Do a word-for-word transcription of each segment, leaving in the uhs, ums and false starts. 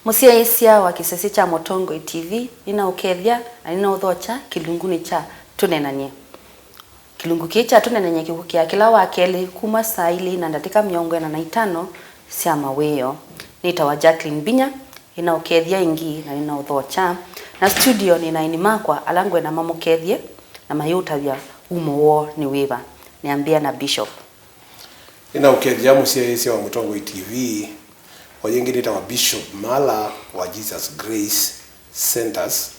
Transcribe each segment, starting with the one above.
Mũsyaĩĩsya wa kĩsese kya Mũtongoi T V, nĩnaũkethya na nĩnaũthokya kĩlungunĩ kya Tũneenany'e. Kĩlungu kĩĩ kya Tũneenany'e kĩkũkĩa kĩla wa kelĩ kuma saa ilĩ na ndatĩka mĩongo ĩna na itano sya mawĩoo. Nĩtawa Jacqueline Mbinya, nĩnaũkethya ĩngĩ na nĩnaũthokya. Na studio nĩ na aini makwa ala ngwenda mamũkethye na mayĩũtavya wumo woo nĩ wĩva. Nĩambĩa na Bishop. Nĩnaũkethya mũsyaĩĩsya wa Mũtongoi T V, o yĩngĩ nĩtawa Bishop Mala wa Jesus Grace Centers,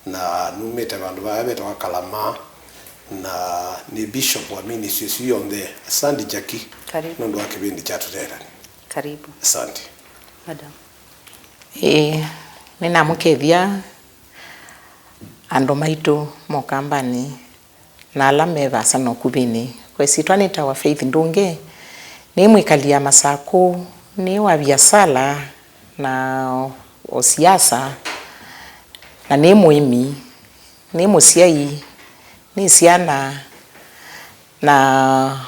na numĩte vandũ vaya vetawa Kalama, na nĩ bishop wa ministry ĩsu yonthe. Asante Jackie, karibu, nũndũ wa kĩvĩndĩ kya Tũtethani. Karibu. Asante. Madam. Ĩĩ, nĩnamũkethya andũ maitũ ma Ũkambanĩ na ala me vaasa na ũkuvĩnĩ. Kwa ĩsyĩtwa nĩtawa Faith Ndũnge, nĩ mwĩkali ya Masakũ, nĩ wa viasala na o siasa, na nĩ mũĩmi, nĩ mũsyai, nĩ syana, na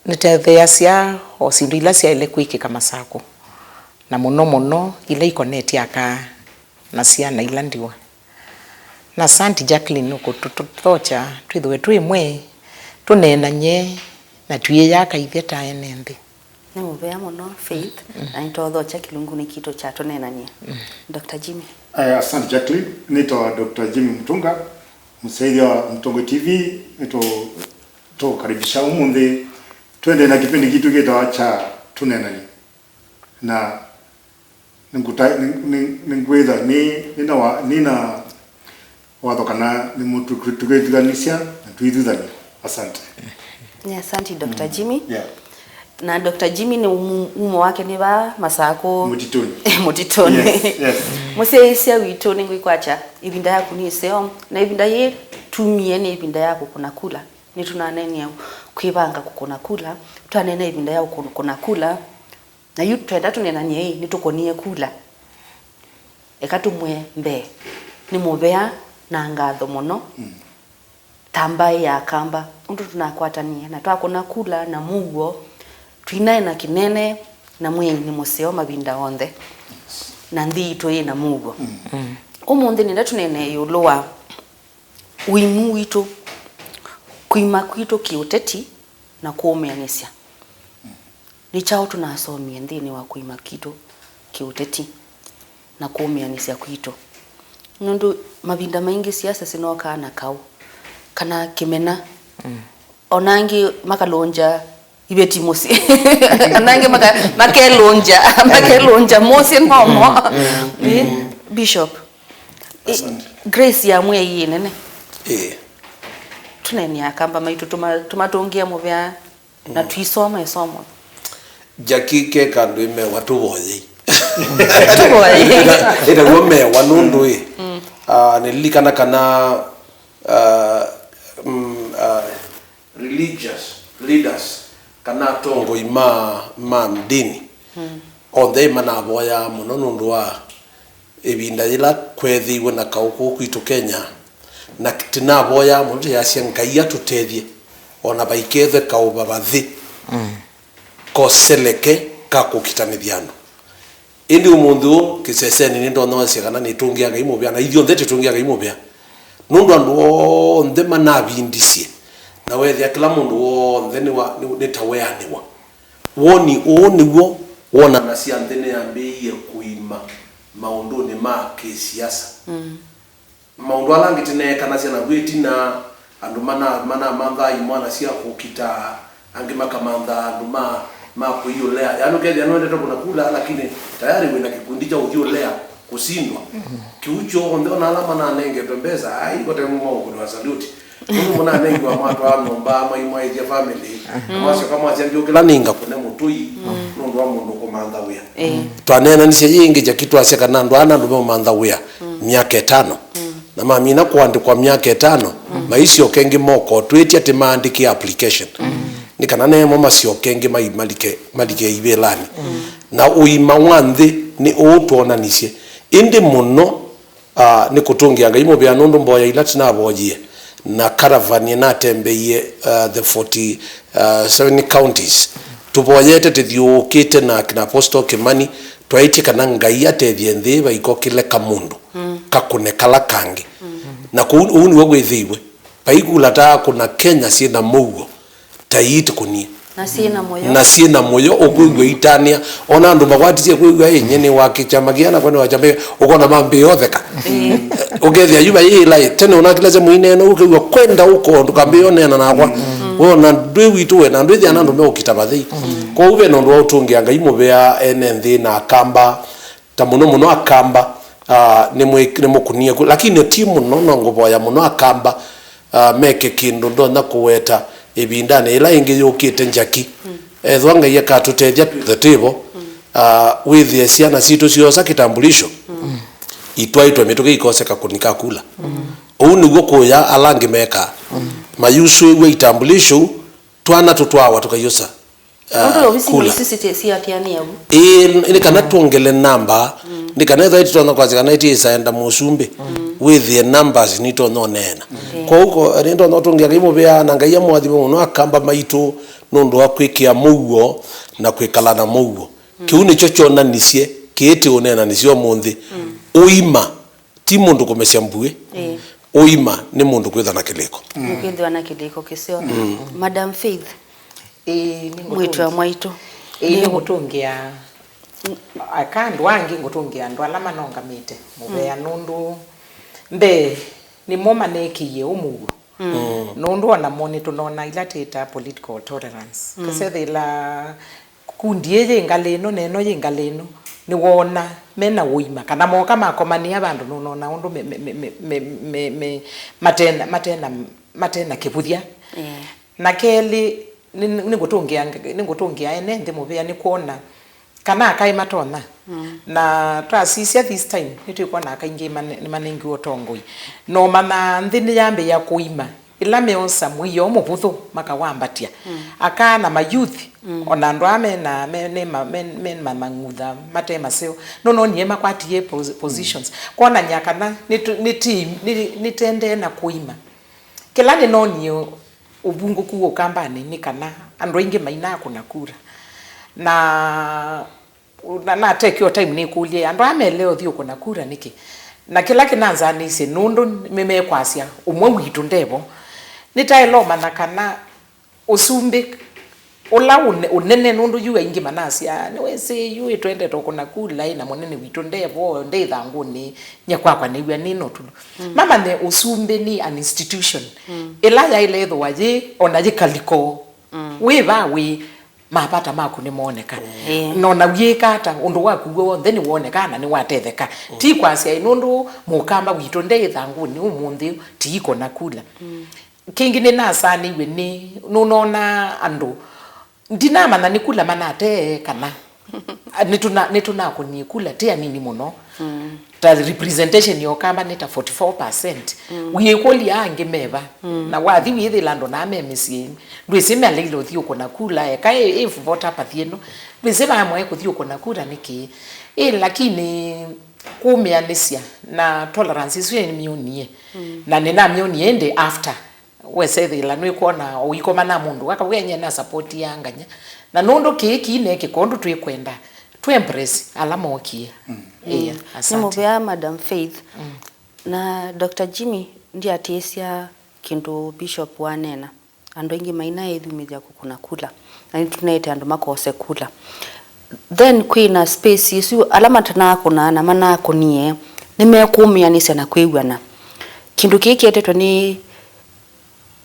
nĩtetheeasya o syĩndũ ila syaĩle kwĩkĩka Masakũ, na mũno mũno ila ikonetye aka na syana ila ndiwa. Na asanti Jacqueline nũkũtũthokya twĩthĩwe twĩ ĩmwe, tũneenany'e na twĩyaka ithyĩ ta ene nthĩ. Nĩ mũvea mũno, Faith, mm, na nĩtwaũthokya kĩlungunĩ kitũ kya Tũneenany'e. Mm. Doctor Jimmy. Aya, asante Jacqueline. Nĩtawa Doctor Jimmy Mutunga, mũsyaĩĩsya wa Mũtongoi T V. Nĩtũ-, tũkaribisha ũmũnthĩ. Twende na kĩpindi kitũ kĩtawa kya Tũneenany'e. Na nĩngũta-, nĩ-, nĩ-, nĩngwĩtha nĩ-, nĩna wa-, nĩna watho kana nĩmũtũ-, tũkĩthuthanyĩsya na tũithuthany'a. Asante. Nĩ asanti, Doctor Jimmy. Yeah. Na Doctor Jimmy nĩ umu-, umo wake nĩ vaa Masakũ. Mũtitũnĩ. Mũtitũnĩ. Yes, yes. Mũsyaĩĩsya witũ, nĩngwĩkwatya ĩvinda yaku nĩ ĩseo, na ĩvinda yĩĩ tumie nĩ ĩvinda ya kũkũna kula. Nĩtũnaneenea kwĩvanga kũkũna kula, twaneena ĩvinda ya kũkũna kula. Na yu twenda tũneenany'e ĩ, nĩtũkũnie kula. Eka tũmwĩe mbee, nĩ mũvea na ngatho mũno, mm, ta mbaĩ ya Akamba, ũndũ tũnakwatanie na twakũna kula na mũuo, twĩnaena kĩnene na Mwĩai nĩ mũseo mavinda onthe, na nthĩ yitũ yĩ na mũuo. Mm. Mm. Ũmũnthĩ nĩenda tũneenee ĩũlũ wa ũimu witũ, kũima kwitũ kĩũteti na kũũmĩanĩsya. Nĩ kyaũ tũnasomie nthĩnĩ wa kũima kwitũ kĩũteti na kũũmĩanĩsya kwitũ? Nũndũ mavinda maingĩ siasa sinokaa na kaũ kana kĩmena. Mm. O na angĩ makalũngya iveti mũsyĩ. Ona angĩ maka-, makelũngya, makelũngya mũsyĩ nomo. Mm, mm. Eh, Bishop, eh, asante. Grace ya Mwĩai ĩ nene. Eh. Tũneenea Akamba maitũ, tũma-, tũmatũngĩe mũvea na, mm, tũisoma ĩsomo. Jackie, keka andũ ĩmewa tũvoyei. Tũvoyei. Ĩta-, ĩtaw'o mewa nũndũ ĩ. Mm. Ah, nĩlilikana kana, ah, mm, ah, religious leaders kana atongoi ma, ma ndini, mm, onthe manavoyaa mũno nũndũ wa ĩvinda yĩla kweethĩiwe na kaũ kũũ kwitũ Kenya, na tũnavoyaa mũno tũyasya Ngai atũtethye, o na vaikethwe kaũ vavathĩ, mm, koseleke ka kũkitanĩthya andũ. Ĩndĩ ũmũnthĩ ũũ kĩsesenĩ nĩndonya wasya kana nĩtũngĩa Ngai mũvea, na ithyonthe tũtũngĩa Ngai mũvea. Nũndũ andũ onthe manavindisye, na weethĩa kĩla mũndũ w'onthe nĩ wa, nĩ, nĩ ta weanĩwa. Woni ũũ nĩw'o wonanasya nthĩ nĩyambĩĩie kũima maũndũnĩ ma kĩsiasa. Mm. Maũndũ ala angĩ tĩneekanasya naw'o ĩtina, andũ mana-, manamanthaa imwana sya kũkita, angĩ makamanthaa andũ ma, ma kũiũlea. Yaani ũkethĩa nũendete kũna kula, lakini tayari wĩna kĩkundi kya ũthiũlea kũsindwa. Mm. Kĩu kyonthe, ona ala mananengetwe mbesa, ai, kote maũkũnwa salute. Nũndũ mũnanengiwa mwatwaa nyũmba, mwaimwaĩthya family, na mwasyoka mwasya ndyũkĩla nĩngakũne mũtũi, nũndũ wa mũndũ kũmantha wĩa. Ĩĩ. Twaneenanisye yĩngĩ Jackie twasya kana andũ aa nĩ andũ meũmantha wĩa myaka ĩtano. Na mamina kũandĩkwa myaka ĩtano, maisyoka ĩngĩ moko twĩtya tĩ maandĩke application. Nĩ kana nemo masyoka ĩngĩ mai-, malike, malike ivĩlanĩ. Na ũima wa nthĩ nĩ ũũ twonanisye. Ĩndĩ mũno, ah, nĩ kũtũngĩa Ngai mũvea nũndũ mboya ila tũnavoyie na caravan ĩnatembeie, ah, the forty seven counties, Tũvoyete tũthyũũkĩte na akina Apostle Kĩmani, twaĩtye kana Ngai atethye nthĩ ĩva ĩkokĩle kamũndũ, mm, kakũne kala kangĩ. Mm. Na kũu, ũu nĩw'o kwĩthĩiwe. Vai kula ta kũna Kenya syĩ na mũuo, ta ii tũkũnie. Na syĩ na mũyo. Na syĩ na mũyo, ũkwĩw'a itanĩa. Ona andũ makwatisye kwĩw'a, "Ĩ, nye nĩ wa kĩkyama kĩana, kwa nĩ wa kyama kĩ-," ũkona mambĩĩa ũtheka. Mm. Ũkethĩa yu vayĩĩla ĩ, tene ũnakĩlasya mũineno, ũkĩw'a kwenda ũko, ndũkambĩĩa ũneena nakwa. Mm. Wona ndwĩ witũ we, na ndwĩthĩa na andũ meũkita vathei. Mm. Kwoou ve na ũndũ wa ũtũngĩa Ngai mũvea ene nthĩ na Akamba, ta mũno mũno Akamba, ah, nĩ mwĩ-, nĩ mũkunie ku. Lakini ti mũno, no ngũvoya mũno Akamba, ah, meke kĩndũ ndonya kũweta ĩvindanĩ ĩla ĩngĩ yũkĩte Njaki. Mm. Ethwa Ngai akatũtethya twĩthe twĩvo, mm, ah, wĩthĩe syana sitũ syosa kitambulisho, mm, itwaĩtwe mĩtũkĩ ikoseka kũnika kula. Mm. Ũu nĩw'o kũya ala angĩ mekaa. Mm. Mayusũĩw'a itambulisho, twana tũtwawa tũkayũsa, ah, nũndũ ovisinĩ kula isu siti-, siatianĩe vu. Ĩĩ, nĩ kana, mm, twongele namba, mm, nĩ kana ethwa ĩtitonya kwasya kana ĩtĩĩsaenda mũsumbĩ, mm, wĩthĩe numbers nitonya ũneena. Okay. Kwoou ko, nĩndonya ũtũngĩa Ngai mũvea, na Ngai amũathime mũno Akamba maitũ nũndũ wa kwĩkĩa mũuo na kwĩkala na mũuo. Mm. Kĩu nĩkyo kyonanisye kĩĩ tũũneena nĩsyo ũmũnthĩ. Mm. Ũima ti mũndũ kũmesya mbuĩ. Ĩĩ. Ũima nĩ mũndũ kwĩthwa na kĩlĩko. Mm. Nĩ kwĩthwa na kĩlĩko kĩseo. Mm. Madam Faith, ĩĩ, nĩngũtũngĩa. Mwĩĩtu wa mwaitũ. Ĩĩ, nĩ nĩngũtũngĩa aka andũ angĩ, ngũtũngĩa andũ ala manongamĩte mũvea, mm, nũndũ mbee nĩmo manekĩie ũmũuo. Mm. Mm. Nũndũ onamo nĩtũnona ila twĩtaa political tolerance. Mm. Kĩsethĩla kundi ĩĩ yĩ ngalĩ ĩno na ĩno yĩ ngalĩ ĩno, nĩwoona mena ũima, kana moka makomanĩa vandũ nũnona ũndũ me, me, me, me, me, me, matena, matena, matena kĩvũthya. Yeah. Na kelĩ, nĩ, nĩngũtũngĩa, nĩngũtũngĩa ene nthĩ mũvea nĩ kwona kana akaĩ matonya. Mm. Na twasisya this time, nĩtwĩkwona akaingĩ mane-, nĩmanengiwe ũtongoi. No manyaa nthĩ nĩyambĩĩa kũima. Ĩla meosa mũio mũvũthũ makawambatya, mm, aka na mayouth, mm, ona andũ aa mena, me, me, me, me, me ma-, mang'utha mate maseo, nũnonie makwatie pos-, positions. Mm. Kwonany'a kana nĩtũ-, nĩti-, nĩ-, nĩtendee na kũima. Kĩla nĩnonie ũvungũku wa Ũkambanĩ nĩ kana andũ aingĩ mainaa kũna kura. Na na, na take your time nĩkũlye, andũ aa mele ũthi ũkũna kura nĩkĩ? Na kĩla kĩnanzanĩisye, nũndũ nĩmekwasya, "Ũmwe witũ ndevo." Nĩtaĩle ũmanya kana ũsumbĩ ũla ũne-, ũnene, nũndũ yu aingĩ manasya, "Nĩwĩsĩ yu ĩtwendete ũkũna kula, ĩ na mũnene witũ ndevo, nde ĩthangũnĩ, nye kwakwa nĩw'a nĩ notulu." Mm. Mamanye ũsumbĩ nĩ an institution, mm, ĩla yaĩle ĩthĩwa yĩ, ona yĩ kaliko, mm, wĩ va wĩ, mavata maku nĩmooneka. Mm. Ĩĩ. Na ona wĩka ata, ũndũ waku w'onthe nĩwonekaa na nĩwatetheka. Mm. Ti kwasya ĩ nũndũ mũkamba witũ nde ĩthangũnĩ ũmũnthĩ, ti ĩkũna kula. Mm. Kĩngĩ nĩnasanĩw'e nĩ, nũnona andũ, ndinamanya nĩ kula manatee kana nĩtũna-, nĩtũnakũnie kula, ti anini mũno. Mm. Ta representation ya Ũkamba nĩ ta forty-four percent. Mm. Wĩkũlya angĩ meva. Mm. Na wathi wĩthĩla andũ naa me mĩsyĩ, ndwĩsĩ mealeile ũthi ũkũna kula, eka ĩ, ĩ voter pathi ĩno. Ndwĩsĩ vaamwae kũthi ũkũna kula nĩkĩ? Ĩ, lakini kũmĩanĩsya na tolerance ĩsu nĩmyonie. Mm. Na nĩnamyonie ĩndĩ after. Wesethĩla nĩkwona ũikoma na mũndũ akauga enye na support ya nganya. Na nũndũ kĩĩ kĩinekĩka ũndũ twĩkwenda, tũ embrace ala mokie. Mm. Ĩĩ, mm, asante. Nĩ mũvea, Madam Faith. Mm. Na Doctor Jimmy ndiatĩĩsya kĩndũ Bishop waneena. Andũ aingĩ maina ethumĩthya kũkũna kula. Na nĩtũneete andũ makose kula. Then kwĩ na space isu, ala matanakũna na manakũnie, nĩmekũmĩanĩsya na kwĩw'ana. Kĩndũ kĩĩ kĩetetwe nĩ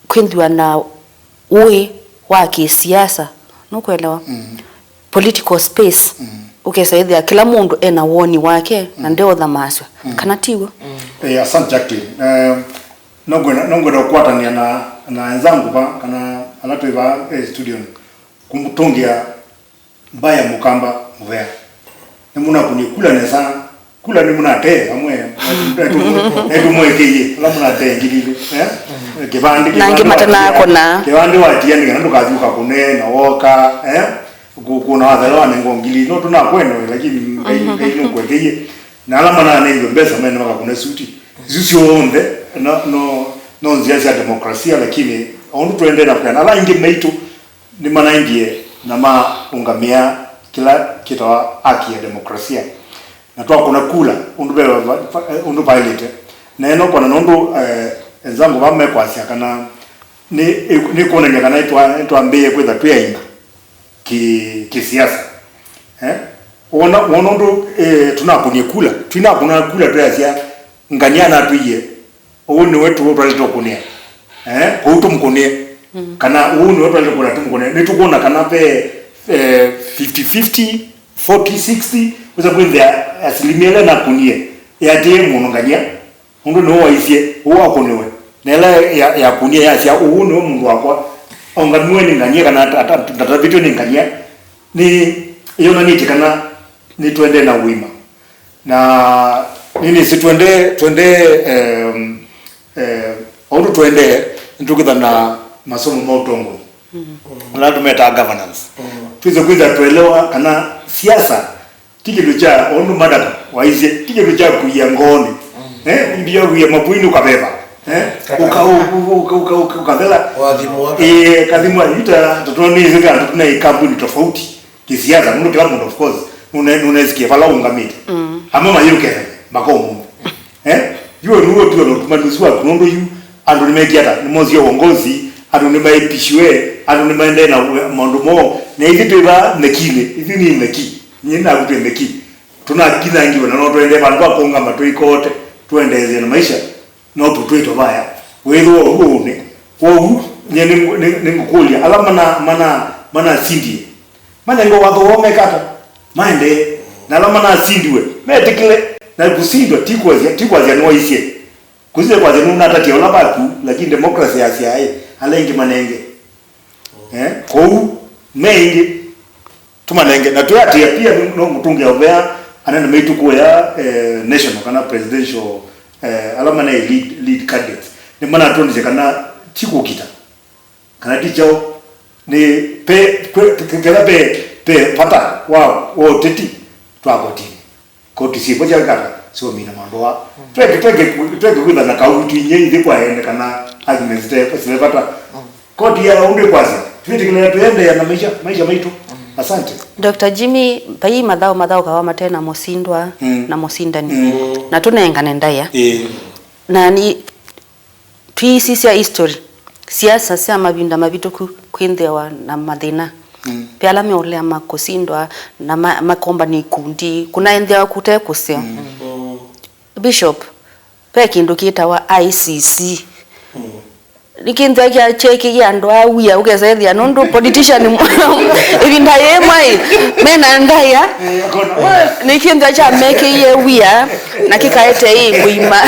kwĩthĩwa na ũĩ wa kĩsiasa, nũkwelewa? Mm. Political space, mm, ũkesa ĩthĩa kĩla mũndũ ena woni wake na, mm, ndeũthamasw'a, mm, kana tiw'o? Mm. Eh, asante Jacqueline. Eh, nongwenda, nongwenda kũkwatanĩa na, na wenzangu va, kana ala twĩ va, eh, studio, kũmũtũngĩa mbaya mũkamba mũvea. Nĩmũnakũnie kula nesa, kula nĩmũnatee amwe, naitũmwekĩie, ala mũnatee ngili ilĩ, eh? Kĩvandĩ, na angĩ kĩvandĩ watia, matanakũna. Kĩvandĩ watia nĩ kana ndũkathi ũkakũne na woka, eh? Kũ-, kũna wathela wanengwa ngili, no tũnakwenda, lakini Ngai, mhm, Ngai nũkwekĩie. Na ala mananengiwe mbesa mene makakũna suti. Isu syonthe, no, no, no nzĩa sya demokrasia, lakini o ũndũ tũendee na kwenda, ala aingĩ maitũ, nĩmanaendie na maũngamĩa kĩla kĩtawa haki ya demokrasia. Na twakũna kula ũndũ ve-, va-, va-, ũndũ vaĩlĩte. Na ĩno kwana nũndũ, eh, enzangu vaa mekwasya kana nĩ, nĩ kwonany'a kana nĩtwa-, nĩtwambĩĩe kwĩtha twĩ aima kĩ-, kĩsiasa. Eh? Wona, wona ũndũ, eh, tũnakũnie kula, twĩnakũna kula twĩasya, ngania natwĩie, ũũ nĩwe tũ-, twaĩlĩte ũkũnĩa. Eh? Kwoou tũmũkũnĩe. Kana ũũ nĩwe twaĩlĩte kũna tũmũkũnĩe. Nĩtũkwona kana ve, eh, fifty fifty, forty sixty, wĩsa kwĩthĩa asilimia ĩla nakũnie yatĩĩe mũndũ ngania. Ũndũ nĩwe waisye ũũ akũnĩwe, na ĩla ya-, yakũnie yasya, "Ũũ nĩwe mũndũ wakwa, aũngamiwe nĩ ngania kana ata-, ata-, ndatavĩtw'e nĩ ngania," nĩ yonanĩtye kana nĩtũendee na ũima. Na nĩnĩsĩ tũendee, tũendee, em, eh, o ũndũ tũendee, nĩtũkĩtha na masomo ma ũtongoi, ala tũmetaa governance. Twĩse kwĩtha tũelewa kana siasa ti kĩndũ kya, ũndũ madam waisye, ti kĩndũ kya kũia ngoonĩ. Eh, ndio kũia mapũinĩ ũkaveva. Eh, ũka-, ũka-, ũka-, ũka-, ũkathela. Wathimwa. Eh, kathimwa, ita, tũtũ nĩ ĩsĩka, tũtũ nĩ kambuni tofauti. Kĩsiasa, mũndũ, kĩla mũndũ, of course, nũne-, nũnesikie vala ũngamĩte. Amwe mayũkethanya, maka ũmũnthĩ. Eh? Yu nĩwe ũtiwa na ũtumani ũsu waku, nũndũ yu andũ nĩmekie ata? Nĩmosie uongozi, andũ nĩmaĩpishiwe, andũ nĩmaendee na we-, maũndũ moo, na ithyĩ twĩ vaa mekinĩ, ithyĩ nĩ meki, nyie naku twĩ meki. Tũnakithangiwe na no tũendee vandũ va kũũngama tũikote, tũendeesye na maisha, no tũtwĩtwe vaya. Wĩthĩwa ũu ũnĩ, kwoou nyie nĩ-, nĩ-, nĩngũkũlya ala mana-, mana-, manasindie, manengwe watho woo meka ata? Maendee. Na ala manasindiwe, metĩkĩle. Na kũsindwa ti kwasya, ti kwasya nĩwaisye. Kũsindwa kwasya nũnatatia ũla vaku, lakini democracy yasya, "Ĩ, ala ĩngĩ manenge." Eh, kwoou, me ĩngĩ, tũmanenge. Na twĩatĩĩa pia, no, no mũtũngĩa ũvea, anene maitũ kũya, eh, national kana presidential, eh, ala manaĩ lead, lead candidates. Nĩmanatwonisye kana ti kũkita. Kana ti kyaũ, nĩ pe, kwe, ke-, kethwa pe, pe vata wa, wa ũteti twa kotinĩ. Koti syĩvo syakata syomina maũndũ wa. Tweke, tweke, tweke kwĩtha na kau twinye ithyĩ kwa ene kana arguments te, sive vata. Koti ya ũndũ ĩkwasya, twĩtĩkĩlana tũendeea na maisha, maisha maitũ. Asante. Doctor Jimmy, vai mathaũ mathaũkawa mate na mũsindwa na mũsindani. Na tũnengane ndaĩa. Ĩĩ. Na ni, twĩsisya history, siasa sya mavinda mavĩtũku kwĩnthĩawa na mathĩna. Ve ala meũlea makũsindwa na ma-, makombanĩa ikundi, kũnaendeawa kũte kũseo. Bishop, ve kĩndũ kĩtawa I C C. Nĩ kĩnthĩa kya kyekĩie andũ aa wia, ũkesa ethĩa nũndũ politician ĩvinda yĩmwe ĩ, mena ndaĩa. Nĩ kĩnthĩa kyamekĩie wia, na kĩkaete ĩ kũima.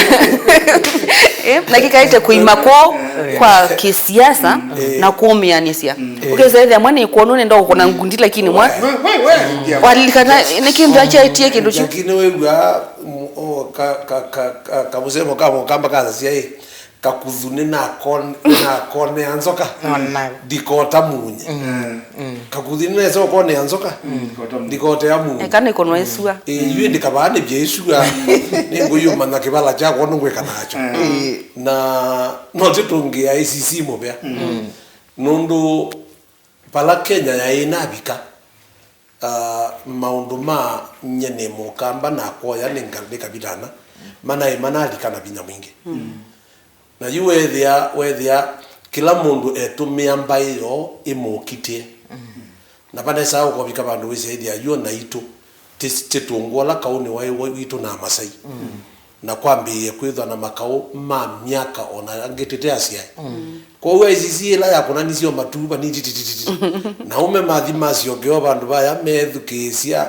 Eh, na kĩkaete kũima kwoo kwa kĩsiasa na kũũmĩanĩsya. Ũkesa ethĩa mwa nĩ kwonu nenda kũkũna ngundi, lakini mwa walilikana nĩ kĩnthĩa kyaetie kĩndũ kyu. Lakini wĩw'a, mm, o, ka, ka, ka, ka, kamũsemo ka mũkamba kasasya ĩ, Kakuthu nĩnakon-, nĩnakonea nzoka, ndikota munye. Kakuthu nĩnesa ũkonea nzoka, ndikotea munye. Eka nĩkũnwa ĩsua. Ĩ, yu ĩndĩ kavaa nĩvye ĩsua, nĩngũyũmanya kĩvala kyakwa nũngwĩka nakyo. Na no tũtũngĩa I C C mũvea. Nũndũ vala Kenya yaĩ navika, ah, maũndũ ma nyie nĩ mũkamba na kwoya nĩ ngalĩ kavitana, manaĩ manalika na vinya mwingĩ. Na yu weethĩa, weethĩa kĩla mũndũ etũmĩa mbaĩ yoo ĩmũkitĩe. Na vanesaa ũkovika vandũ wĩsyaĩthĩa yu naitũ tĩ-, tĩtũngũa ũla kaũ nĩ waĩ wa-, witũ na Amasai. Na kwambĩĩe kwĩthwa na makaũ ma myaka o na angĩ tĩte asyae. Kwoou I C C ĩla yakũnanisye o matu vanini titititi. Na ũme mathi masyoke o vandũ vaya meethukĩĩsya,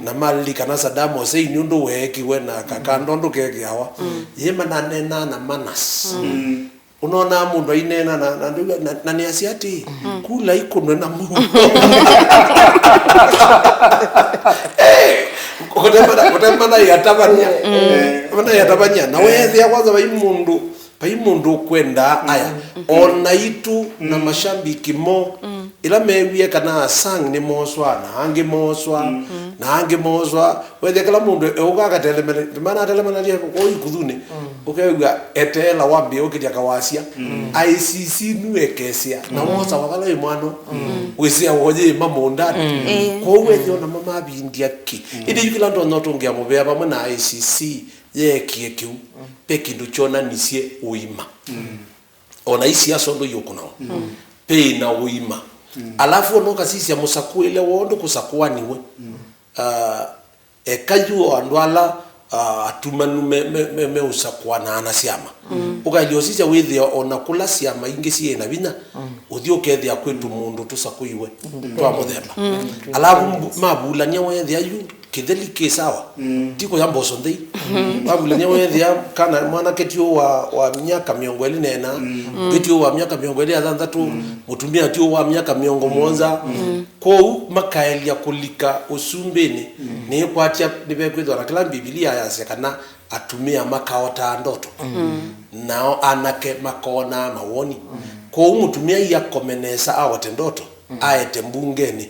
na malilikana Saddam Hussein ũndũ weekiwe na kakando ũndũ keekĩawa. Yĩ mananeenaa na manners. Ũnonaa mũndũ aineena na, na, na, na nĩasya atĩĩ, "Kula ikũnwe na mũuo." Eh, kũtemana, kũtemana yatavany'a. Mana yatavany'a. Na weethĩa kwanza vai mũndũ, vai mũndũ ũkwendaa aya. O naitũ na mashambiki mo, ĩla meewie kana Asang nĩmooswa, na angĩ mooswa, Na angĩ moswa, wethĩa kĩla mũndũ eũka akatelemele, ndimana atelemanalia kũu ikuthunĩ, ũkew'a eteela wambie ũkĩlya kawasya, I C C nu ekesea, na wosa wakala ĩ mwano, wĩsĩa woyĩma mũndani. Ĩĩ. Kwoou wethĩa ona mamavindya ki. Ĩndĩ yu kĩla ndonya ũtũngĩa mũvea vamwe na I C C yeekie kĩu, ve kĩndũ kyonanisye ũima. Ona isiasa ũndũ iũkũnawa. Pei na ũima. Alafu ona ũkasisya mũsakũĩle woo ndũkũsakũaniwe. Ah, eka yu o andũ ala, ah, atumanu me, me, me, meũsakũanaa na syama. Ũkaĩlya ũsisya wĩthĩa ona kũla syama ingĩ syĩ na vinya, ũthi ũkethĩa kwĩ tũmũndũ tũsakũiwe twa mũthemba. Alafu mbu- mavulany'a wethĩa yu kĩtheli kĩ sawa, ti kũya mboso nthei. Wavulany'a wethĩa kana mwanake ti ũũ wa, wa myaka mĩongo ĩlĩ na ĩna, nthĩ ti ũũ wa myaka mĩongo ĩlĩ na thanthatũ, mũtumĩa ti ũũ wa myaka mĩongo mũonza. Kwoou makaelya kũlika ũsumbĩnĩ, nĩkwatya nĩvekwĩthwa na kĩla Mbivilia yasya kana atumĩa makaotaa ndoto, nao anake makoonaa mawoni. Kwoou mũtumĩa iakome nesa aote ndoto, aete mbungenĩ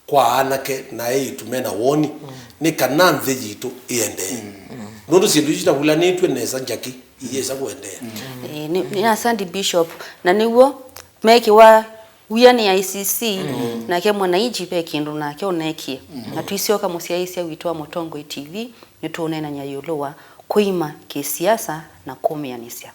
kwa anake na eĩtu mena woni, nĩ kana nthĩ yitũ ĩendee. Nũndũ syĩndũ isu itavulanĩtw'e nesa, Jackie, iyĩsa kũendeea. Ĩĩ, nĩ, nĩ asante Bishop. Na nĩw'o mekĩwa wia nĩ I C C, nake mwananchi ve kĩndũ nake ũnekie. Na twisyoka mũsyaĩĩsya witũ wa Mũtongoi T V, nĩtũũneenany'a ĩũlũ wa kũima kĩsiasa na kũmĩanĩsya.